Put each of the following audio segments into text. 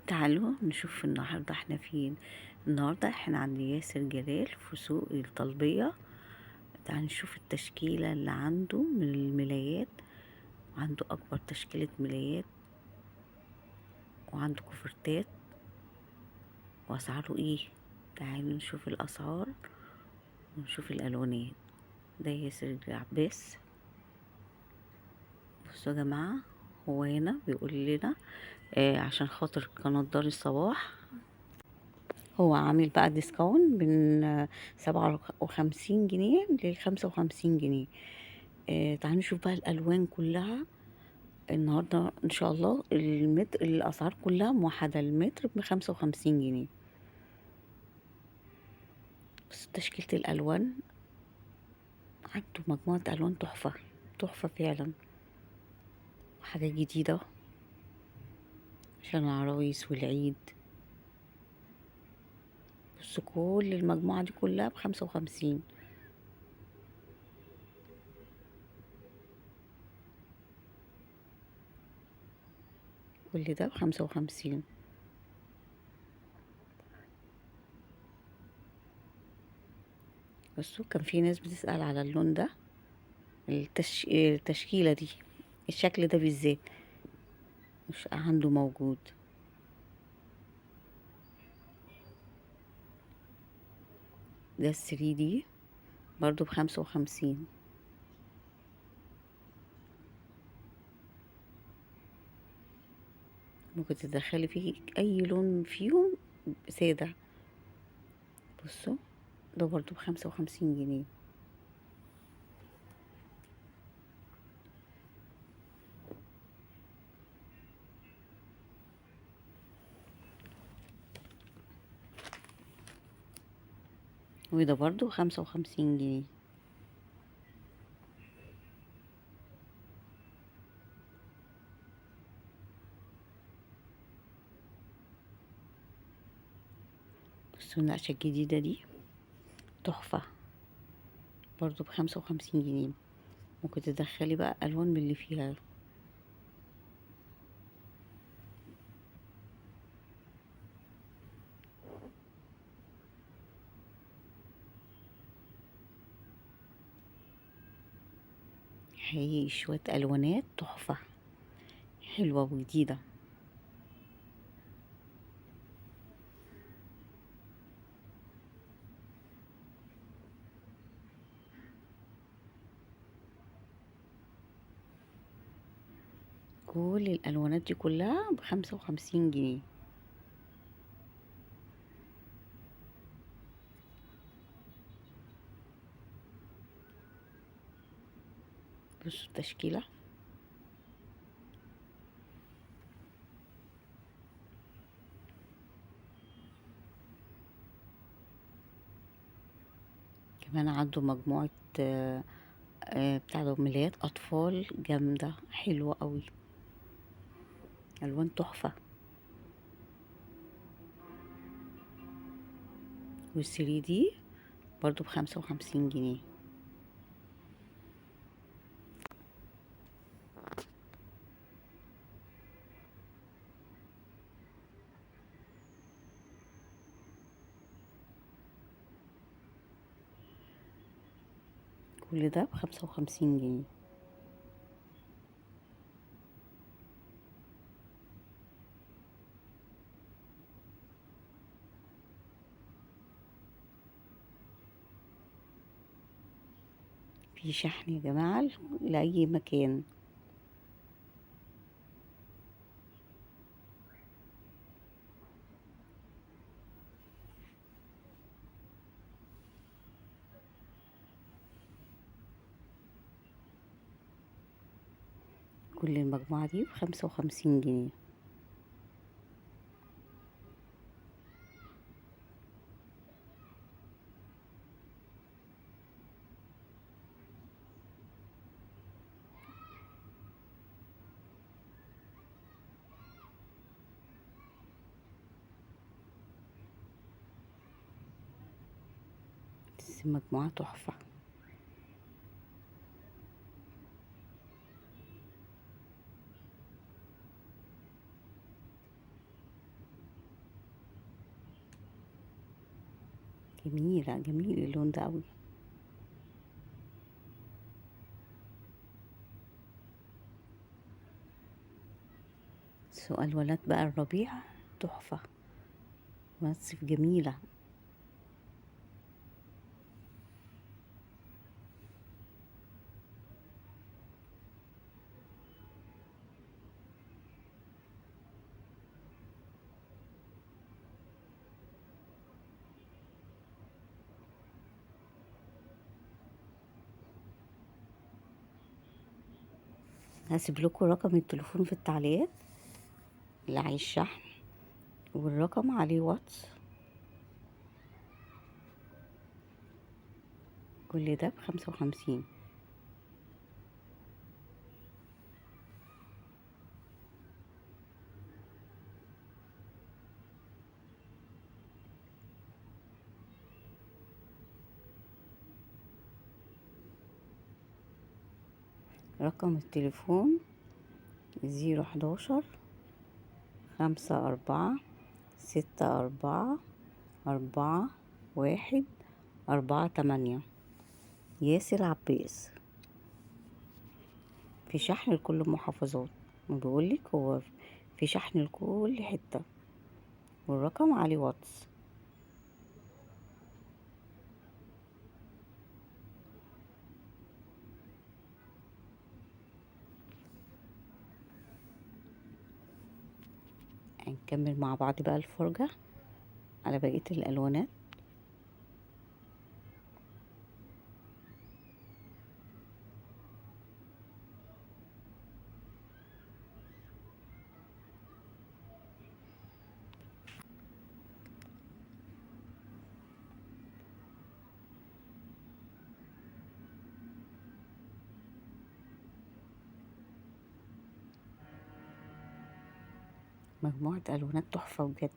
تعالوا نشوف النهاردة احنا فين. النهاردة احنا عند ياسر جلال في سوق الطلبية. تعالوا نشوف التشكيلة اللي عنده من الملايات. عنده أكبر تشكيلة ملايات، وعنده كوفرتات، وأسعاره ايه. تعالوا نشوف الأسعار ونشوف الألوانات. ده ياسر عباس. بصوا يا جماعة، هو هنا بيقول لنا عشان خاطر قناة دار الصباح هو عامل بقى discount من 57 جنيه ل55 جنيه. تعالوا نشوف بقى الألوان كلها النهاردة إن شاء الله. المتر الأسعار كلها موحدة، المتر ب55 جنيه. بس تشكيلة الألوان عنده مجموعة ألوان تحفة تحفة فعلا، حاجة جديدة عشان العرايس والعيد. بص كل المجموعة دي كلها ب55. كل ده ب55. بصوا كان في ناس بتسأل على اللون ده، التشكيلة دي، الشكل ده بالذات مش عنده موجود. ده الثري دي برضو ب55. ممكن تدخلي فيه اي لون فيهم سادة. بصوا ده برضو ب55 جنيه. وده برضو 55 جنيه. بصوا النقشة الجديدة دي تحفة، برضو ب55 جنيه. ممكن تدخلي بقى ألوان من اللي فيها. حقيقي شوية ألوانات تحفة حلوة وجديدة. كل الألوانات دي كلها ب55 جنيه. بصوا التشكيلة. كمان عنده مجموعة بتاع ملايات أطفال جامدة حلوة قوي، ألوان تحفة. والثري دي برضو ب55 جنيه. كل ده ب55 جنيه. في شحن يا جماعة لأي مكان. كل المجموعة دي ب55 جنيه. بس مجموعة تحفة. جميلة، جميل اللون ده قوي. سؤال ولاد بقى الربيع تحفة، الوانات جميلة. هسيب لكم رقم التليفون في التعليقات اللي عايز شحن، والرقم عليه واتس. كل ده ب55. رقم التليفون 011 5 4 6 4 4 1 4 8. ياسر عباس. في شحن لكل المحافظات، ما بقولك هو في شحن لكل حتة، والرقم عليه واتس. هنكمل مع بعض بقى الفرجة على بقية الألوانات. مجموعة ألوانات تحفة بجد.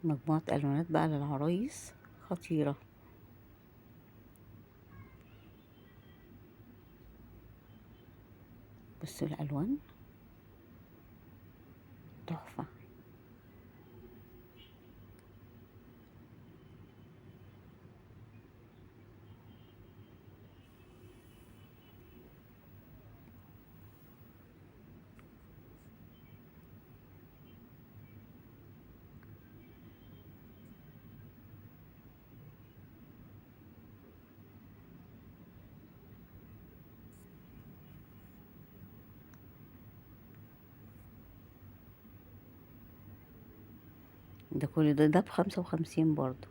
مجموعة ألوانات بقى للعرايس خطيرة. بصوا الألوان تحفة. ده كل ده ب55 برضو.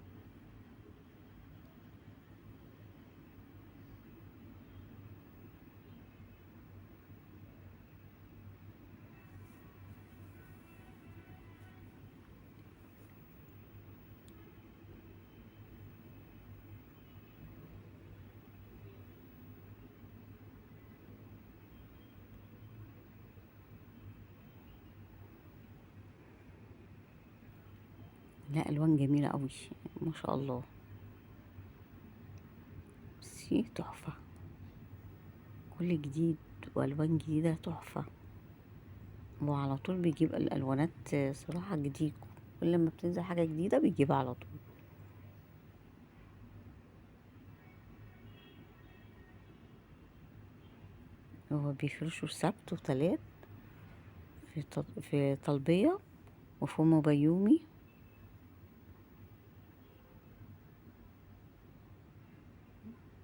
لا الوان جميلة قوي ما شاء الله. بصي تحفة، كل جديد والوان جديدة تحفة. وعلى طول بيجيب الالوانات صراحة جديد، كل ما بتنزل حاجة جديدة بيجيبها على طول. هو بيفرشوا سبت وتلات في طلبية وفي ام بيومي.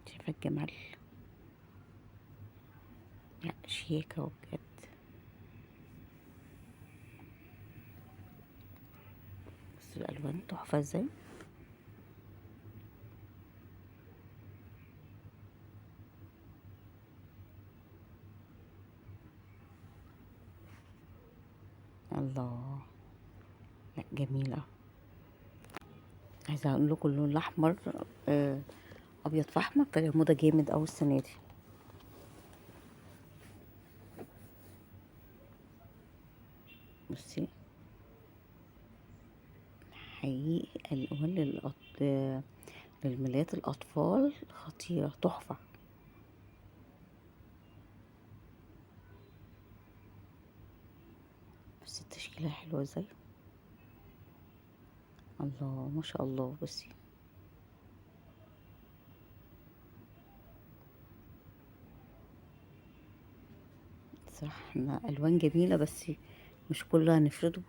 شايفة الجمال؟ لا شياكة بجد. بصوا الألوان تحفة ازاي. الله، لا جميلة. عايزة اقول لكم اللون الأحمر ابيض في احمر طلع موضة جامد اوي السنة دي. بصي حقيقي الوان للملايات الاطفال خطيرة تحفة. بس التشكيلة حلوة ازاي، الله ما شاء الله. بصي صراحة احنا الوان جميلة، بس مش كلها هنفرده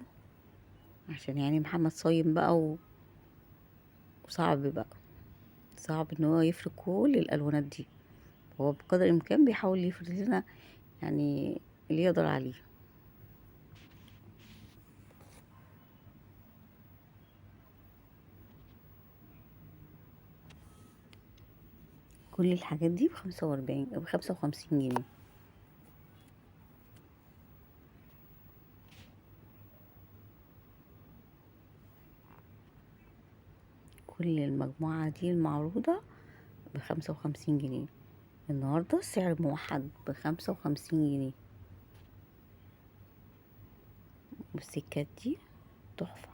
عشان يعني محمد صايم بقى وصعب بقى، صعب ان هو يفرد كل الالوانات دي. هو بقدر الامكان بيحاول يفرد لنا يعني اللي يقدر عليه. كل الحاجات دي ب45 ب55 جنيه. كل المجموعة دي المعروضة ب55 جنيه. النهاردة سعر موحد ب55 جنيه. والسكات دي تحفة.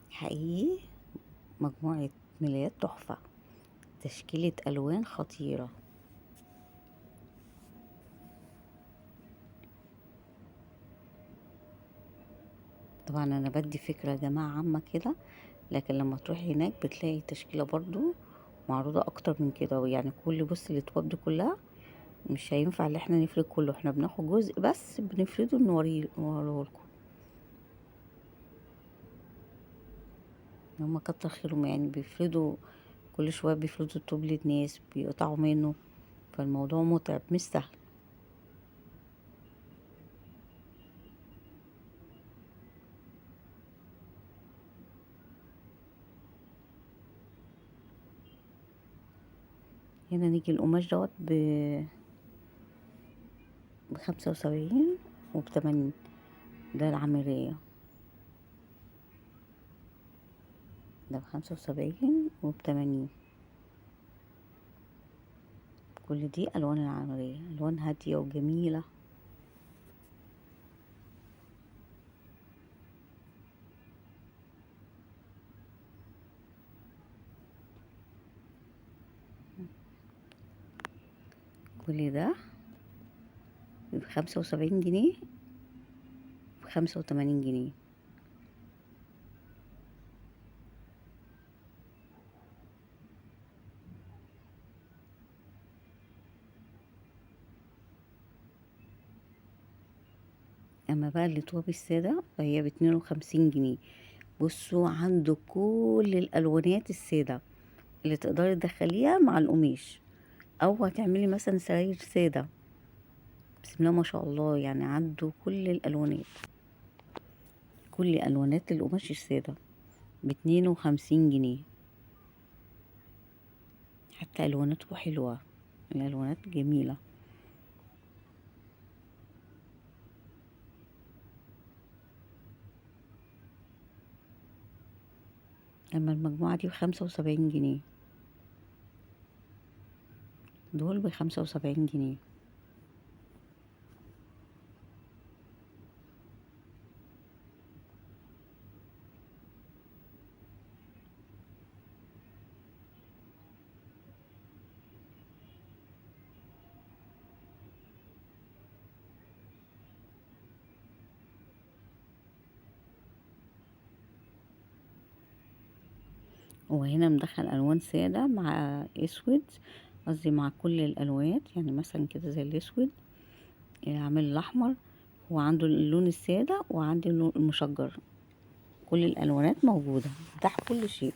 حقيقي مجموعة ملايات تحفة، تشكيلة ألوان خطيرة. طبعا أنا بدي فكرة يا جماعة عامة كده، لكن لما تروحي هناك بتلاقي تشكيلة برضو معروضة أكتر من كده. يعني كل بص الأطواب دي كلها مش هينفع اللي احنا نفرد كله، احنا بناخد جزء بس بنفرده نوريه لكم. هما كتر خيرهم يعني بيفردوا كل شوية، بيفردوا الطوب للناس بيقطعوا منه، فالموضوع متعب مش سهل. هنا نيجي القماش دوت ب75 وب80، ده العملية ده ب75 وب80. كل دي ألوان العملية، ألوان هادية وجميلة. كل ده ب75 جنيه، ب85 جنيه. اما بقى الطواب السادة فهي ب52 جنيه. بصوا عنده كل الالوانات السادة اللي تقدري تدخليها مع القماش، او هتعملي مثلا سراير ساده. بسم الله ما شاء الله، يعني عنده كل الالوانات، كل الوانات القماش السادة ب52 جنيه. حتى الواناته حلوة، الالوانات جميلة. اما المجموعة دي ب75 جنيه، دول ب75 جنيه. وهنا مدخل الوان ساده مع اسود، قصدي مع كل الالوانات، يعني مثلا كده زي الاسود، عامل الاحمر، وعنده اللون السادة وعنده اللون المشجر، كل الالوانات موجودة، متاح كل شيء.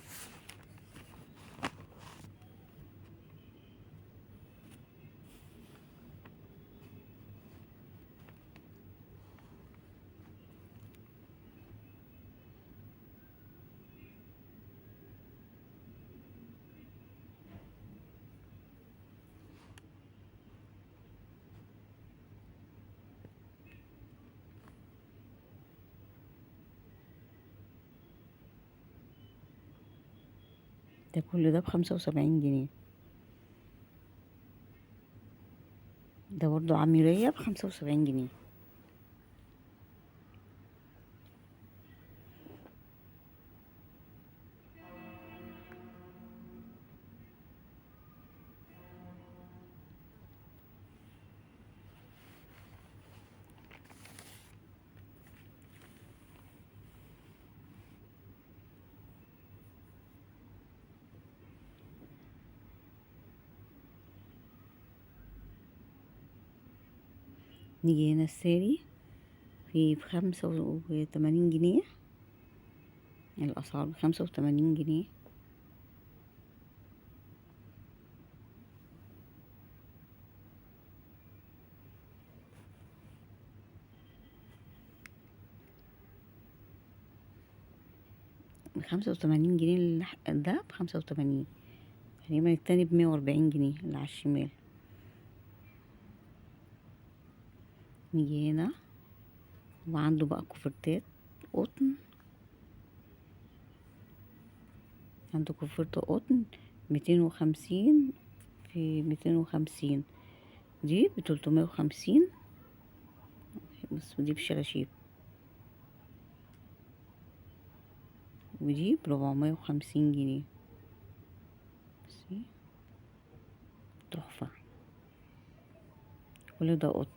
ده كل ده ب75 جنيه. ده برضو عميرية ب75 جنيه. نيجي هنا الساري في ب85 جنيه، الأسعار ب85 جنيه. ب85 جنيه ده ب85 تقريبا، التاني ب140 جنيه اللي على الشمال. نيجي هنا وعنده بقى كوفرتات قطن، عنده كوفرت قطن 250 في 250، دي ب350 بس، ودي بشراشيب، ودي ب450 جنيه. بصي تحفة، كل ده قطن.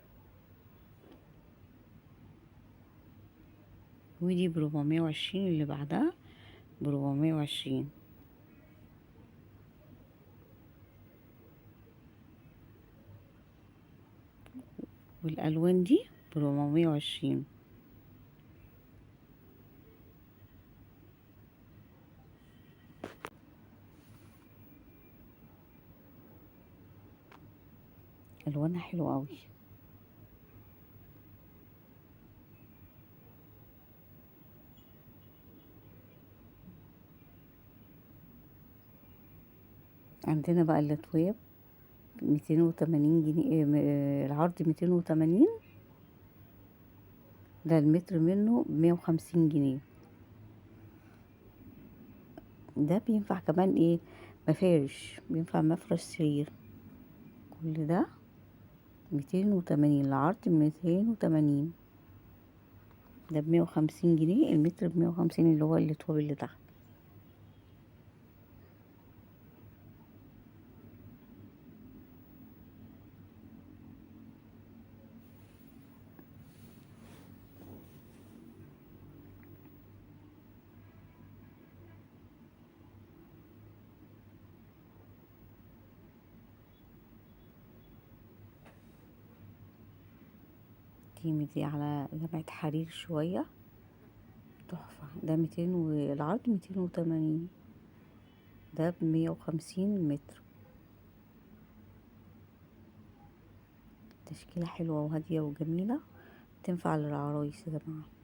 ودي ب420، اللي بعدها ب420. والألوان دي ب420. ألوانها حلوة أوي. عندنا بقى الأطواب 280 جنيه، العرض 280، ده المتر منه 150 جنيه. ده بينفع كمان ايه، مفارش، بينفع مفرش سرير. كل ده 280، العرض 280، ده ب150 جنيه، المتر ب150 اللي هو الأطواب اللي تحت. دي على لمعة حرير شوية، تحفة. ده 200 والعرض 280، ده ب150 المتر. تشكيلة حلوة وهادية وجميلة، تنفع للعرايس يا جماعة.